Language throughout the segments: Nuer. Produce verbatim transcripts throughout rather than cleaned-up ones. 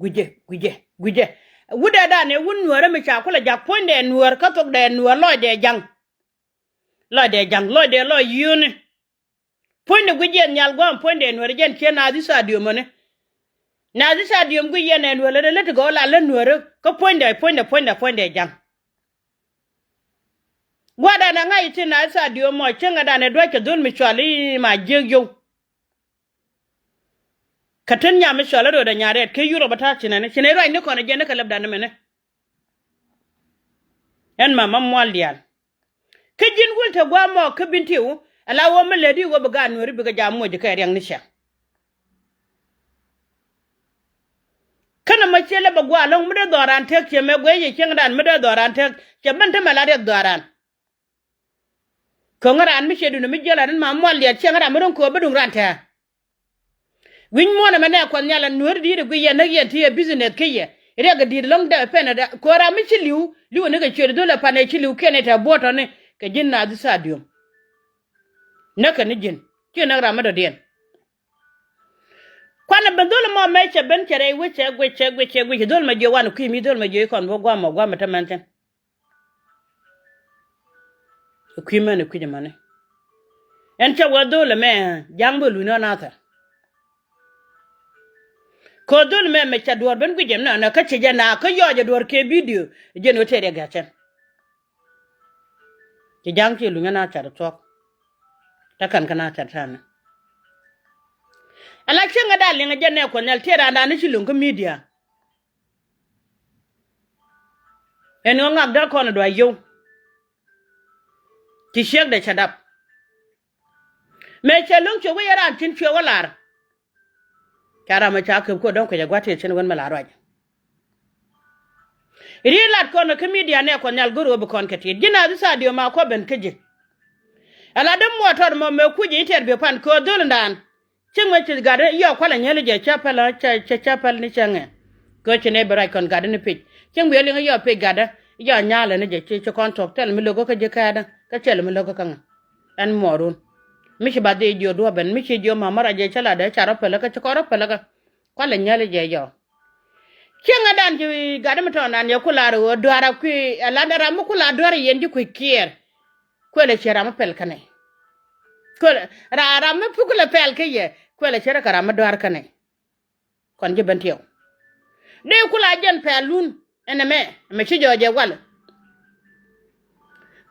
Guicɛ, guicɛ, guicɛ. Wut dee dan ɛ wut nuäärä mi ca kulɛ jak puɔ̱nydɛ nuäär kä thokdɛ nuäär lɔcdɛ ja̱ŋ. Lɔcdɛ ja̱ŋ, lɔcdɛ lɔc yio̱o̱ni. Puɔ̱nydɛ guic yɛn nhial gua̱a̱m puɔ̱nydɛ nuäärä jɛn ciɛ naath i̱ tha̱a̱ diöm ɔni. Naath i̱ tha̱a̱ diöm guic yɛn ɛ nuäärä lät ti gɔw la lät nuäärä kä puɔ̱nydɛ, puɔ̱nydɛ, puɔ̱nydɛ, puɔ̱nydɛ ja̱ŋ. Gua̱a̱r dan ɛ ŋa̱c i̱ ti naath i̱ tha̱a̱ diöm mɔ cieŋɛ dan ɛ dua̱ckɛ dhöl mi cɔal i̱ ma jiëëk yio̱w. Kä tin nyam mi cɔal i̱ röödɛ nya̱a̱ rɛɛt kɛ Yurop a ta̱a̱ cinɛni, cinɛ ruacni kɔn ɛ jɛn ni kɛ lɛpdan ɛmɛni. Ɛn mama mual diaal. Kä ji̱n wul te gua̱a̱ mɔɔk kä Bentiu, ala ɣöö mi lät i̱ ɣöö bi gaat nuääri bikɛ jam moc kɛ riɛŋ ni cɛ. Kä nɔmɔ ciɛ lɛ bɛ gua̱a̱ lɔ̱ŋ mi dee dhɔran tëk ciɛ mɛ guic yɛ cieŋdan mi dee dhɔran tëk ciɛ ben te mɛ la riɛk dhɔran. Köŋä raan mi ciɛ duni mi jiɛl ran in ma mual diaal cieŋä ran mi ro̱ŋ köö bi duŋ ran tɛ̱̈ɛ̱̈. Wi̱ny muɔ̱ɔ̱n ɛmɛ nɛ Kuɔth Nhial ɛ nueeri di̱i̱t ɛ guic yɛn näk yɛn ti yɛ business kä yɛ. Riɛk ɛ di̱i̱t ɛlɔ̱ŋ dee pɛn ɛ dee köö ram mi ci li̱w, li̱w ɛ ni kɛ ciöt ɛ dhol ɛ pan ɛ ci li̱w kiɛn ɛ tɛ buɔ̱ɔ̱t tɔ̱ni kɛ ji̱n naath i̱ tha̱a̱ diöm. Näk kɛ ni ji̱n ci näk ram mi dɔ̱diɛn. Kuanɛ ben dhol ɛmɔ mɛ cɛ ben cɛ rɛy wec cɛ guic cɛ guic cɛ guic dhol mɛ jiö wan kui̱ mi dhol mɛ jiö i̱ kɔn bä gua̱a̱mɔ gua̱a̱mɔ te mɛn thi̱n. Kui̱ mɛn kui̱c ɛmɔni. Ɛn cɛ wä dhol ɛmɛ ja̱ŋ bä luny ɔ nathɛr. Kɛ dhol ɛmɛ mɛ cɛ duɔ̱ɔ̱r ben guic ɛmɛ nɔ kä cɛ jɛ na kä yɔɔc ɛ duɔ̱ɔ̱r kɛ bidio. Jɛn ɣöö tëë riɛk gɛ̈cɛn. Cɛ ja̱ŋ ci luny ɔ nathɛr thuɔ̱k. Tä kɛn kä nathɛr tani. Ala cieŋ ɛ da̱a̱ liŋ ɛ jɛn nɛ Kuɔth Nhial tëë raandan ni ci luŋ kä midia. Ɛn ɣöö ŋak dee kɔn ɛ dua̱c yio̱w. Ti ciekdɛ cɛ dap. Mëë cɛ lo̱ŋ cuɛ wec ɛ raan cin cuɛ wä lar. Ca ram ɛ ca kep kuɔ dɔ̱ŋ kuecɛ gua̱t tiɛt cin wen mi la ruac. Ri lat kɔn kä midia nɛ Kuɔth Nhial go̱r ɣöö bi kɔn kɛ tiɛt ji̱n a dhi tha̱a̱ diöm a kuɔ ben kä ji̱. Ɛ la däm muɔ tɔt mɔ mëë kuc ji̱ interview pan köö dhöl ndan. Cieŋ mëë ci gatdä yɔ kualɛ nyɛl jɛ cä päl cä cä päl ni cäŋɛ. Kɛ ci nɛ bi ruac kɔn gatdä ni pec cieŋ wi̱i̱ liŋ yɔ pec gatdä. Yɔ nyalɛ ni jɛ ci ci kɔn thuɔ̱k thil mi lo̱kä kä ji̱ kɛɛdä kä thil mi lo̱kä kä ŋä. Ɛn muɔɔrun mi ci ba dhie jiö duɔ̱ɔ̱p ɛn mi ci jiö ma̱mä ruac jɛ cä latdä ca rɔ päl kä ci kɔn rɔ päl kä. Kualɛ nyɛl jɛ yɔ. Cieŋɛ dan ci gatdä mi tɔɔn dan yɛ ku lar ɣöö dua̱r a kui̱ ɛ lat ɛ ram mi ku lar dua̱r yɛn ji̱ kui̱ kiɛɛr. Kuëlɛ ciɛ ram mi pɛl kä nɛy. Kuëlɛ ra- ram mi puk lɛ pɛl kä yɛ. Kuëlɛ ciɛ rɛ kɛ ram mi dua̱r kä nɛy. Kɔn ji̱ ben tiɛw. Dee kula jɛn pɛl lun ɛn ɛmɛ ɛmɛ ci jɔɔc ɛ wal.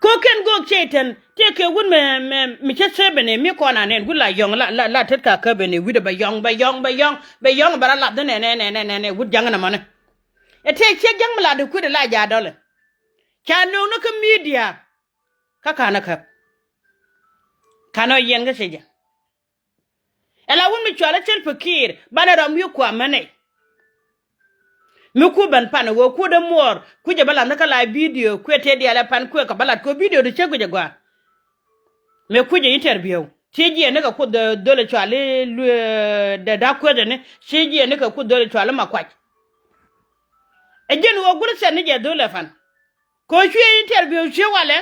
Ko̱ kɛn go̱o̱k Cɛytan tëë kɛ wut mɛ mɛ mi cä thep ɛn ɛ mi kɔn an ɛn wut la yɔ̱ŋ la la la tet ka käp ɛn ɛ wi̱dɛ bɛ yɔ̱ŋ bɛ yɔ̱ŋ bɛ yɔ̱ŋ bɛ yɔ̱ŋ bɛ ra lap dhi nɛ nɛ nɛ nɛ nɛ wut ja̱ŋ ɛn ɛmɔni. Ɛ tëë ciɛ ja̱ŋ mi la di kui̱dɛ la ja̱ dɔlɛ. Ca nööŋni kä midia. Kä ka̱n ɛ käp. Ka̱n ɔ yɛn kä cɛ jɛ. Ɛ la wun mi cual ɛ Salva Kiir banɛ rɔm wi̱i̱ kua̱mä nɛy. Mi ku ben pan ɛ ɣöö kuädä muɔɔr kui̱cɛ bä la̱th ni kä la bidio kuɛ tëë diaal ɛ pan kuɛ kɛ bä la̱th kɛ ɣöö bidio ti cä guic ɛ gɔaa. Mëë kui̱cɛ interview ci jiɛɛn ni kɛ kuoth dhöl ɛ cual i̱ luee dee da̱k kueethäni ci jiɛɛn ni kɛ kuoth dhöl ɛ cual i̱ ma kuac. Ɛ jiɛn ɣöö guur thiɛn ni jɛ dhöl ɛ pan. Kɛ ɣöö cuɛ interview cuɛ walɛ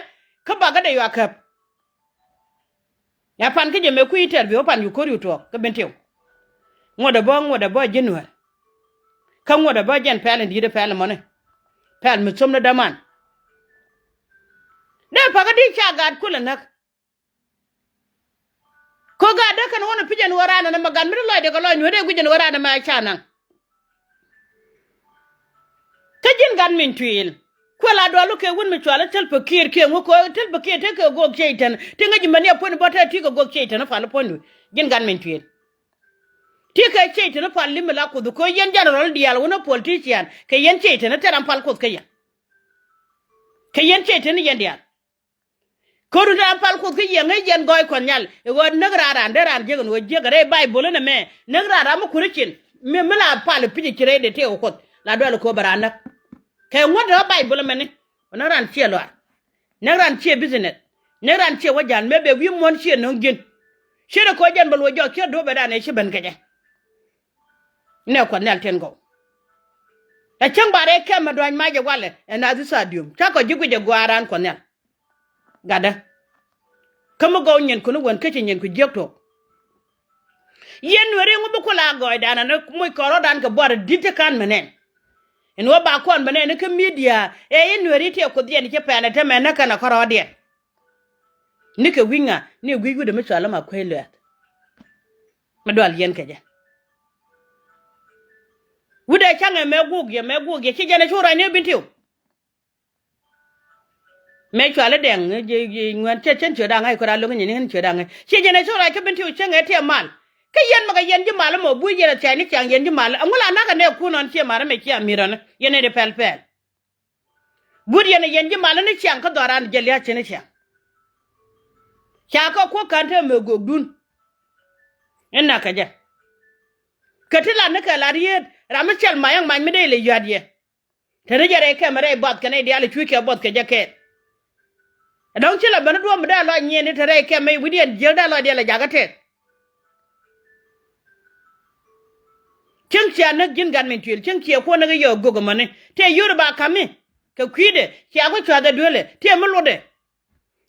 kä bakä dee yua käp. Ɛ pan kä jɛ mëë kui̱ interview pan yu ko̱r yu tuɔɔk kä ben tiw. Ŋuɔ̱t ɛ bä ŋuɔ̱t ɛ bä ji̱ nuäär. Kä ŋuɔ̱t ɛ bä jɛn pɛl in di̱i̱t ɛ pɛl ɛmɔni. Pɛl mi thom ni däman. Dee pakä di̱i̱t ca gaat kulɛ näk. Kɔ gaat dee kɛn ɣɔn ɛ pi̱c ɛn ɣöö raan ɛn ɛmɛ gat mi ti lɔcdɛ kɛ lɔc nuäär dee guic ɛn ɣöö raan ɛmɛ ca naŋ. Kä ji̱n gat min tuil. Kuɛ la dual wä kɛ wun mi cual i̱ Salva Kiir kiɛ ŋu kɛ Salva Kiir tekɛ gok Cɛytan ti ŋäc ji̱ mani a puɔ̱ny bä te ti kɛ gok Cɛytan i̱ pal i̱ puɔ̱nydu. Ji̱n gat min tuil. Ti kɛ Cɛytan i̱ pal li̱mi la kuoth kɛ yɛn general diaal wun i̱ politician kɛ yɛn Cɛytan i̱ te ram pal kuoth kä yɛn. Kɛ yɛn Cɛytan i̱ yɛn diaal. Ko̱ru raan pal kuoth kä yiëŋ i̱ yɛn gɔɔy Kuɔth Nhial i̱ ɣöö näk raan raan dee raan jiäk ɛn ɣöö jiäk rɛy Baibol ɛn ɛmɛ näk raan ram mi kuäär cin mi mi la pal i̱ pi̱c i̱ ci rɛy dee tëë kɛ kuoth la dual i̱ ko̱ bɛ raan näk. Kɛ ŋuɔ̱t ɣä Baibol ɛmɛni ɣöö näk raan ciɛ luaar näk raan ciɛ business näk raan ciɛ wä ja̱l mëë bɛ wi̱i̱ muɔ̱n ciɛ nöŋ ji̱n. Ciɛ dee ko̱ jɛn bɛ luɔc jɔɔk ciɛ duɔ̱ɔ̱p ɛ raan ëë ci ben kecɛ. Nɛ Kuɔth Nhial tin gɔw. Ɛ cäŋ ba rɛy kɛm ɛ dua̱ny mac ɛ walɛ ɛ nath i̱ tha̱a̱ diöm cakɔ ji̱ guic ɛ gua̱a̱r raan Kuɔth Nhial. Gatdä. Kä mi gɔw nyinkun i̱ wän kä ci nyinkun jiäk tuɔɔk. Yɛn Nuääri ŋu bi kula gɔɔydan ani moc kɔn rɔ̱dan kɛ buar di̱t ti ka̱n mɛ nɛn. Ɛn ɣöö ba kɔn bɛ nɛn ni kä midia ɛ yɛn Nuääri tiɛ kuoth yɛn ci pɛn ɛ te mɛ näk kɛn ɛ kärɔɔdiɛn. Nikɛ wi̱c ŋa? Ni wi̱c wut ɛmɛ cɔal ɛmɛ Kuec Luɛth. Mɛ dual yɛn kɛ jɛ. Wut ɛ caŋɛ mɛ guuk yɛ, mɛ guuk yɛ, ci jɛn ɛ cu ruacni ɛ Bentiu. Mëë cuali dɛŋ ŋuɛn cɛ cɛn ciö daŋ ɛ kura loŋ nyini ŋän ciö daŋ ɛ ci jɛn ɛ cu ruac kä Bentiu cäŋ ɛ tiɛ mal. Kä yɛn mɛ kɛ yɛn ji̱ mal ɛmɔ buc yɛn ɛ thiac ni ciaŋ yɛn ji̱ mal ɛ ŋu la nakä nɛ kun ɔn ciɛ mar ɛmɛ ciɛ amirɔni yɛn ɛ di pɛl pɛl. But yɛn ɛ yɛn ji̱ mal ni ciaŋ kä dhɔran jɛ lia̱a̱ cin ni ciaŋ. Ca kɛ kuäk ka̱n te mɛ gökdun. Inɛ kɛ jɛ. Kɛ ti lat ni kɛ lat yieet ram mi cɛl mac ɛŋ mac mi dee ilɛ yua̱t yɛ. Te ni jɛ rɛy kɛmɛ rɛy buath kɛ nɛy diaal i̱ cui̱ kɛ buɔth kɛ jɛ kɛɛl. Ɛ dɔ̱ŋ ci la ben i̱ duɔ̱ɔ̱p mi dee lɔc nyieen i̱ te rɛy kɛmɛ i̱ wi̱cdiɛn jiäk dee lɔc diaal ɛ jakä tɛth. Cieŋ cia näk ji̱n gat min cuël cieŋ cia kuɔn näk i̱ yɛ ɣöö gök ɛmɔni tëë yio̱r i̱ ba ka̱mi. Kɛ kui̱dɛ cia ku cua̱th ɛ dueelɛ tëë mi lotdɛ.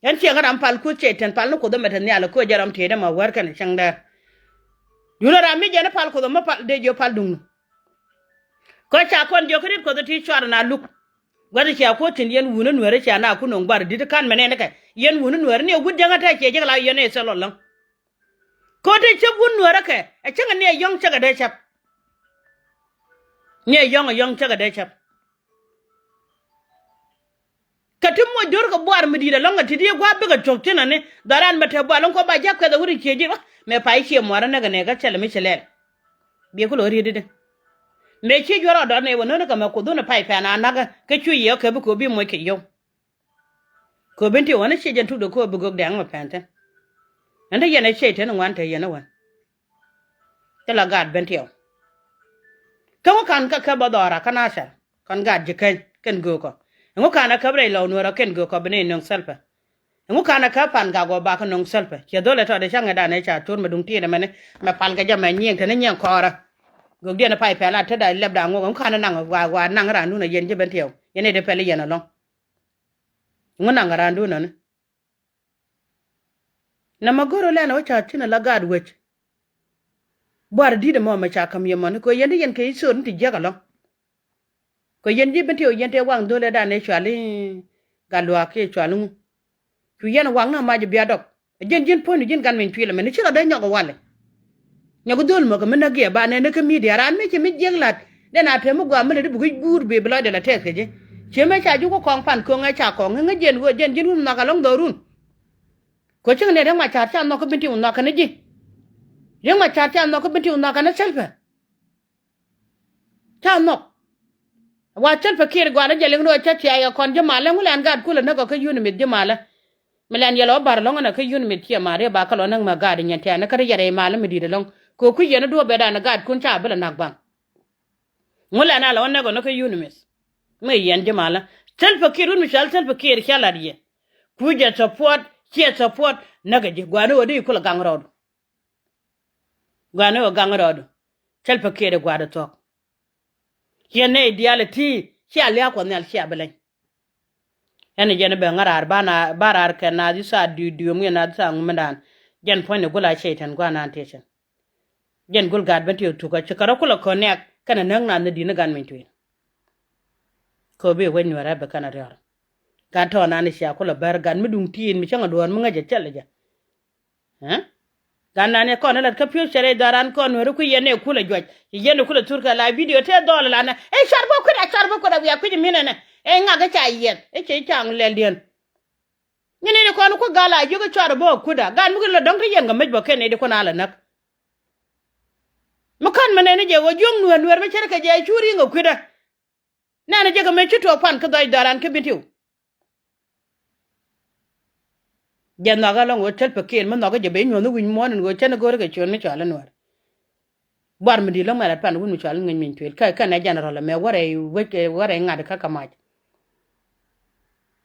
Ɛn ciɛ kä ram pal kuth cɛy tɛn pal ni kuoth ɛmɛ te nhial ɛ köö jɛ ram tëëdɛ ma wär kɛn cäŋ dɛr. Duundɛ ram mi jɛn i̱ pal kuoth ɛmɛ pal dee jiö pal duŋni. Kä ca kɔn jiök kä riet kuɔth ti cuarɛ na luk. Gua̱th cia kuoth tin yɛn wuni nueeri cia na kun no̱ŋ gua̱r di̱t ka̱n mɛ nɛn kɛ yɛn wuni nueeri ni ɛ wut jäŋä tɛ̈ ciɛ jek la yɛn ɛ thil ɔ läŋ. Ko̱ ti cäp wun nueerä kɛ ɛ cäŋɛ ni ɛ yɔ̱ŋ cäkɛ dee cäp. Ni ɛ yɔ̱ŋ ɛ yɔ̱ŋ cäkɛ dee cäp. Kɛ ti moc do̱r kɛ buar mi di̱i̱t ɛlɔ̱ŋ kɛ ti ti gua̱a̱p bikɛ cuɔ̱k thi̱n ani dhɔran mɛ te buar ɛlɔ̱ŋ kɔ ba ja̱k kuɛth ɛ wut in cie ji̱ mɛ pay cie muaarä näk ɛ nɛ kä cɛl mi ci lɛl. Biɛ ku lo̱ riet i̱di mëë ci juɔ̱r ɔ dɔr nɛ wä no̱n kɛ mɛ kuoth wun ɛ pay pɛn a nakä kä cu yiëë kɛ bi kɛ bi moc kɛ yio̱w. Kɛ ben ti wä ni ciec ɛn tukdɛ kɛ bi gök dɛŋ mɛ pɛn thi̱n. Ɛn te yɛn ɛ ciec te ni ŋuan te yɛn ɛ wän. Thilɛ gaat ben tiɛw. Kä ŋu ka̱n kä käp bä dhɔra kä Nasir kɔn gaat ji̱ käny kɛn göökɔ. Ŋu ka̱n ɛ käp rɛy lɔw nuɔrɔ kɛn göökɔ bi ni nöŋ Salva. Ŋu ka̱n ɛ käp pan gak wä bakä nöŋ Salva ciɛ dho̱l ɛ tɔt ɛ ca ŋɛtdan ɛ ca tur mɛ duŋ tiɛt ɛmɛni mɛ pal kɛ jɛ mɛ nyiɛŋ te ni nyiɛŋ kɔɔrä. Gökdiɛn ɛ pay pɛl a tetda lɛpda ŋuɔk ŋu ka̱n ɛ naŋ wa wa naŋ randun ɛ yɛn ji̱ ben tiɛw yɛn ɛ di pɛl i̱ yɛn ɛlɔ̱ŋ. Ŋu naŋ randun ɔni. Nɛ mɛ go̱r ɔ lɛn ɔ ca thi̱n ala gaat wec. Buar di̱t ɛmɔ mɛ ca ka̱m yɛ mɔni kɛ yɛn ti yɛn kɛ i̱ thöör ni ti jiäk ɛlɔ̱ŋ. Kɛ yɛn ji̱ ben ti ɔ yɛn tëë waŋ dho̱l ɛ dan ëë cuali gat luaak kiɛ cuali ŋu. Cu yɛn waŋ na mac bia dɔk ɛ ji̱n ji̱n puɔ̱nydu ji̱n gan min cuil ɛmɛn i̱ ci rɔ dee nyɔk ɛ walɛ. Nyɔk dhöl mɔkɛ mi näk giɛ ba nɛn ni kä midia raan mi ci mi jiäk la̱t. Nɛn a te mi gɔaa mi lɛ di bi guic guur bi bi lɔcdɛ lɛ tɛth kɛ ji̱. Cië mɛ ca juk kä kɔŋ pan köŋ ɛ ca kɔŋ ŋä jiɛn ɣöö jiɛn ji̱n wun nhɔak ɛlɔ̱ŋ dhɔrun. Kɛ cäŋ nɛn riäŋ ma ca̱r ca nhɔk kä Bentiu nhɔak kɛn ji̱. Riäŋ ma ca̱r ca nhɔk kä Bentiu nhɔak kɛn ɛ Salva. Ca nhɔk. Wa Salva Kiir gua̱a̱r ni jɛ liŋ ni ɣöö cä thia̱a̱c kɛ kɔn ji̱ malä ŋu lɛn gaat kulɛ näk ɔ kä yun mith ji̱ malä. Mi lɛn yɛ lɔ bar lɔ̱ŋ ɛn ɛ kä yun mith ciɛ ma̱a̱r yɛ ba kä lɔ näk mɛ gaat inyɛn tiaani kä ri yɛ rɛy malä mi di̱i̱t ɛlɔ̱ŋ. Kɛ kui̱ yɛn i̱ duɔ̱ɔ̱p bɛ dan i̱ gaat kun ca bi lɛ nak baŋ. Ŋu lɛn a lɛ wä näk ɔ ni kä yun mith. Mi yɛn ji̱ malä Salva Kiir wun mi cual Salva Kiir cä lat yɛ. Kui̱ jɛ support ciɛ support näk ɛ ji̱ gua̱a̱r ni ɣöö di kulɛ gaŋ rɔɔdu. Gua̱a̱r ni ɣöö gaŋ rɔɔdu. Salva Kiir ɛ gua̱a̱r ɛ thuɔ̱k. Ciɛ nɛy diaal ɛ ti cia lia̱a̱ kuɔth nhial cia bi leny. Ɛn jɛn bɛ ŋä raar ba na ba raar kɛ naath i̱ thaa di̱i̱t di̱i̱t ŋui̱ naath i̱ thaa ŋui̱ mi daan. Jɛn puɔ̱nydɛ gul a cɛy tɛn gua̱a̱r naan tiecɛn. Jɛn gul gaat ben ti ɣöö thuk kä ci kärɔ kulɛ kɔn nɛɛk kɛnɛ näk naath ni di̱i̱t ni gan min tui̱n. Kɛ ɣöö bi wec nuɛɛrɛ bi kɛn a riɔ̱r. Gat tɔ̱ naan i̱ cia kulɛ bär gat mi duŋ ti̱i̱n mi cäŋ a duɔ̱ɔ̱r mi ŋäc a cɛl i̱ jɛ. Ɛ gat naan i̱ kɔn i̱ lat kä piöc cɛ rɛy dhɔran kɔn nuɛɛri kui̱ yɛn ɛ kulɛ juɔc ci yɛn ɛ kulɛ thur kɛ la bidio tëë dhɔl ilanɛ ɛ cuar bä kui̱da cuar bä kui̱da wiak kui̱c i̱ minɛnɛ ɛ ŋak i̱ ca yiɛth i̱ cɛ i̱ caŋ lɛl diɛn. Nyini di kɔn ku gal a jiök i̱ cuar bä kui̱da gat mi ki lɔ dɔ̱ŋ te yɛn kɛ mec bä kɛn i̱ di kun a lɛ näk. Mi kän mi nɛni jɛ ɣöö juɔ̱ŋ nuɛɛr nuɛɛr mi cärkɛ jɛ cu ri̱ŋ ɛ kui̱dä. Nɛnɛ jɛ kɛ mëë ci tuɔɔk pan kä dhɔc dhɔran kä Bentiu. Jɛ nhɔakä lɔ̱ŋ ɣöö Salva Kiir mi nhɔakä jɛ ben nyuɔ̱th ni wi̱c muɔ̱ɔ̱n in ɣöö cä ni go̱o̱rä kɛ ciöön mi cɔal i̱ nuɛɛr. Buar mi di̱i̱t lɔ̱ŋ mɛ lat pan wun mi cɔal i̱ ŋäc min tuëël kä kɛnɛ jɛn rɔl ɛmɛ wärɛ wec wärɛ ŋa̱t kä kɛ mac.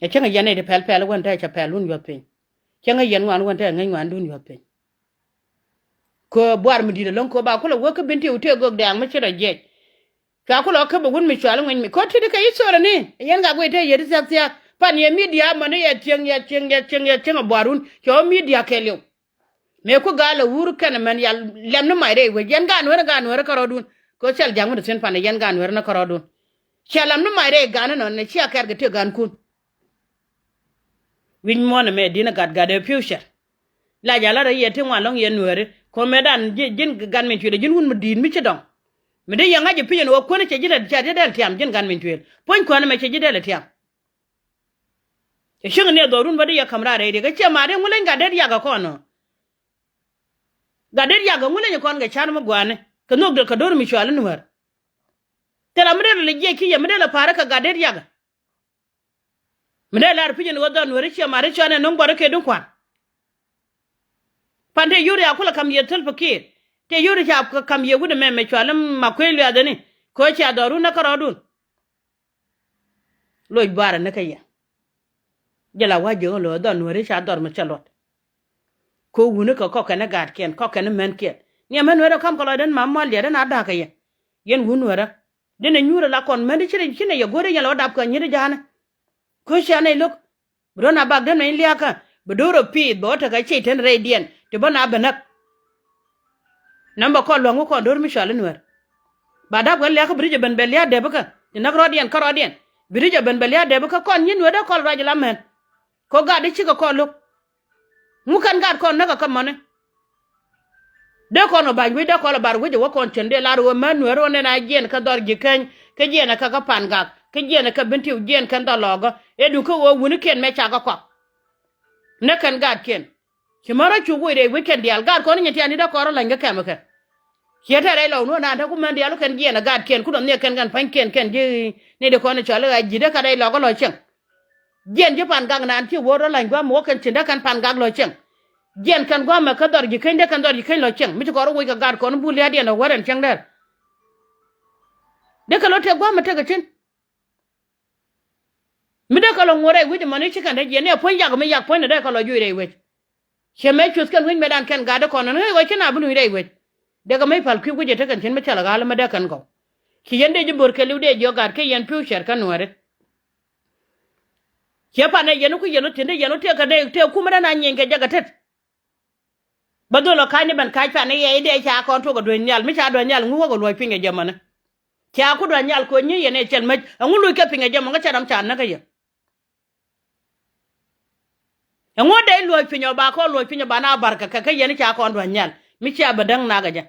Ɛ cäŋ yɛn nɛy ti pɛl pɛl wän te cɛ pɛl wun yuɔth piny. Cäŋ yɛn ŋuan wän te ŋäc ŋuandun yuɔth piny. Kɛ buar mi di̱i̱t ɛlɔ̱ŋ kɛ ba kulɛ wä kä Bentiu tëë gök dɛ̈ɛ̈ŋ mi ci rɔ jiɛc. Cua kulɛ wä kä bɛ wun mi cual ŋuɛny mi ko̱ ti̱t kɛ i̱ thorani yɛn ka guiy tëë yet i̱ thia̱k thia̱k pan yɛ midia mɔni yɛ cieŋ yɛ cieŋ yɛ cieŋ yɛ cieŋ ɛ buarun cɛ wä midia kɛɛliw. Mëë ku gal ɛ wur kɛnɛ mɛn ya lɛm ni mac rɛy wec, yɛn gaat Nuäärä, gaat Nuäärä kärɔɔdun. Kɛ ɣöö cɛl ja̱ŋ mi te thi̱n panɛ yɛn gaat Nuäärä ni kärɔɔdun. Cia lɛm ni mac rɛy ga̱a̱n inɔn ni cia kɛɛr kɛ tëë ga̱a̱nkun. Wi̱c muɔ̱ɔ̱n ɛmɛ di̱n ɛ gat gat ɛ future. La jɛ lat rɛy yɛ ti ŋuan lɔ̱ŋ yɛn Nuääri. Kɛ ɣöö mëëdan ji̱, ji̱n gat Min Cuël ɛ ji̱n wun mi di̱i̱t mi ci dɔ̱ŋ. Mi dee yɛ ŋa̱c ɛ pi̱c ɛn ɣöö kuäär cɛ ji̱ dee, cɛ ji̱ dee tiam ji̱n gat Min Cuël. Puɔ̱ny kuäär ɛmɛ cɛ ji̱ dee tiam. Cɛ cieŋ ni ɛ dhɔrun bä di yɛ ka̱m raar rɛy riɛk kä ciɛ ma̱a̱t in ŋu leny gat det yak ɛ kɔn ɔ. Gat det yak ɛ ŋu leny ɛ kɔn kɛ ca̱r mi gua̱a̱ni kɛ nhök det kɛ do̱r mi cual in wäär. Thilɛ mi dee lɔ lɛ jiɛc ki yɛ mi dee lɔ pa̱a̱ri kɛ gat det yak ɛ. Mi dee lar pi̱c in ɣöö dhɔr Nuääri ciɛ ma̱a̱t in cual in nöŋ buɔt in kɛ duŋ kua̱r. Pan tëë yur ya kulɛ ka̱m yɛ Thälpä Kiir. Tëë yur ca ka̱m yɛ wut ɛmɛ mɛ cual in Makuëëc Luɛth ɛni. Kɛ ɣöö cia dhɔrun nä kärɔɔdun. Loc barɛ ni kä yɛ. Jɛ la wa̱c jiök ɛn lo̱o̱ dhɔr Nuääri ca dhɔr mi cɛ luɔt. Kɛ wuni kɛ kɔk kɛn i̱ gaatkiɛn, kɔk kɛn i̱ mänkiɛn. Ni ɛmɛ Nuäärä ka̱m kɛ lɔcdä ma mual liɛt ɛn a da̱a̱k kɛ yɛ. Yɛn wun Nuäärä. Dee nɛ nyuurä la kɔn män ti ci, ci nɛ yɛ go̱o̱r i̱ yɛn lɛ wä dap kɛ nyiet i̱ ja̱a̱nä. Kä cia nɛy lo̱k. Bi do̱r na bak dee nɛy lia̱a̱kä. Bi do̱r ɔ piith bɛ wä tekɛ ciey ten rɛydiɛn. Ti bä na bɛ näk. Nɔmbɛ kɔn luäŋ wä kɔn do̱r mi cual i̱ Nuäär. Ba dap kɛ lia̱a̱kä bi ti jɛ ben bɛ lia̱a̱ dɛpikä. Ti näk rɔ̱diɛn kä rɔ̱diɛn. Bi ti jɛ ben bɛ lia̱a̱ dɛpikä kɔn nyin Nuäär dee kɔl ruac la män. Kɔ gaat di cikɛ kɔn lo̱k. Ŋu kɛn gaat kɔn näk ɛ kä mäni. Dee kɔn ɔ ba̱ny wec dee kɔn ɔ bar wec ɛ wä kɔn cien dee lar ɣöö män Nuäär ɣöö nɛn a jiɛn kä dhɔr ji̱ keny kä jiɛn ɛ kä kä Pan Gak kä jiɛn ɛ kä Bentiu jiɛn kɛn dhɔr lɔɔkä. Ëë duŋ kä ɣöö wunikiɛn mɛ ca kä kɔak. Näk kɛn gaatkiɛn. Ci män rɔ cuk wec rɛy wec kɛn diaal gaat kɔn i̱ nyin tian i̱ dee kɔn rɔ la̱ny kä kɛmɛ kɛ. Ciɛ tɛ̈r rɛy lɔw nuɔ̱ɔ̱n an te ku män diaal wä kɛn jiɛn ɛ gaatkiɛn ku dɔ̱ŋ nhiɛk kɛn kɛn pa̱nykiɛn kɛn ji̱ ni di kɔn i̱ cɔal i̱ ɣa̱c ji̱ dee kä rɛy lɔkä lɔ cieŋ. Jiɛn ji̱ Pan Gak naan ci wuɔ̱ɔ̱r rɔ la̱ny gua̱a̱m wä kɛn cin dee kɛn Pan Gak lɔ cieŋ. Jiɛn kɛn gua̱a̱mɛ kä dhɔr ji̱ keny dee kɛn dhɔr ji̱ keny lɔ cieŋ mi ci kɔn rɔ woc kɛ gat kɔn i̱ bul lia̱a̱diɛn ɔ wär ɛn cieŋ dɛr. Dee kɛ lɔ tëk gua̱a̱mɛ tekɛ cin. Mi dee kɛ lɔ ŋuɔ̱t rɛy wec ɛmɔni ci kɛn te jiɛn ni ɛ puɔ̱ny yak mi yak puɔ̱ny ni dee kɛ lɔ juc rɛy wec. Ciɛ mëë cuth kɛn wi̱c mëëdan kɛn gat dee kɔn ɛn ɣöö ci na bi luny rɛy wec. Dee kɛ mi pal kui̱ wec ɛ tekɛn cin mi cä lɛ ɣa̱l mi dee kɛn gɔw. Ci yɛn dee ji̱ bo̱r kɛ li̱w dee jiök gat kä yɛn future kä Nuääri. Ciɛ panɛ yɛn ku yɛn wä thi̱n dee yɛn wä tëëk kɛ dee tëëk kumä dee na nyieny kɛ jɛ kɛ tet. Bä dhol ɔ ka̱ny ni ben ka̱c pan i̱ yɛ i̱ dee ca kɔn tuɔk ɛ duäc nhial mi ca duäc nhial ŋu wäk ɛ luɔ̱c piny kɛ jɛ mäni. Ca ku duäc nhial ko̱ nyi yɛn ɛ cɛl mäc ɛŋu luc kɛ piny kɛ jɛ mäni kä ca dɔ̱ŋ ca näk kä yɛ. Ɛŋu dee luɔ̱c piny ɔ ba kɔn luɔ̱c piny ɔ ba na bar kɛ kɛ kä yɛn i̱ ca kɔn duäc nhial mi cia bɛ däŋ nak ɛ jɛ.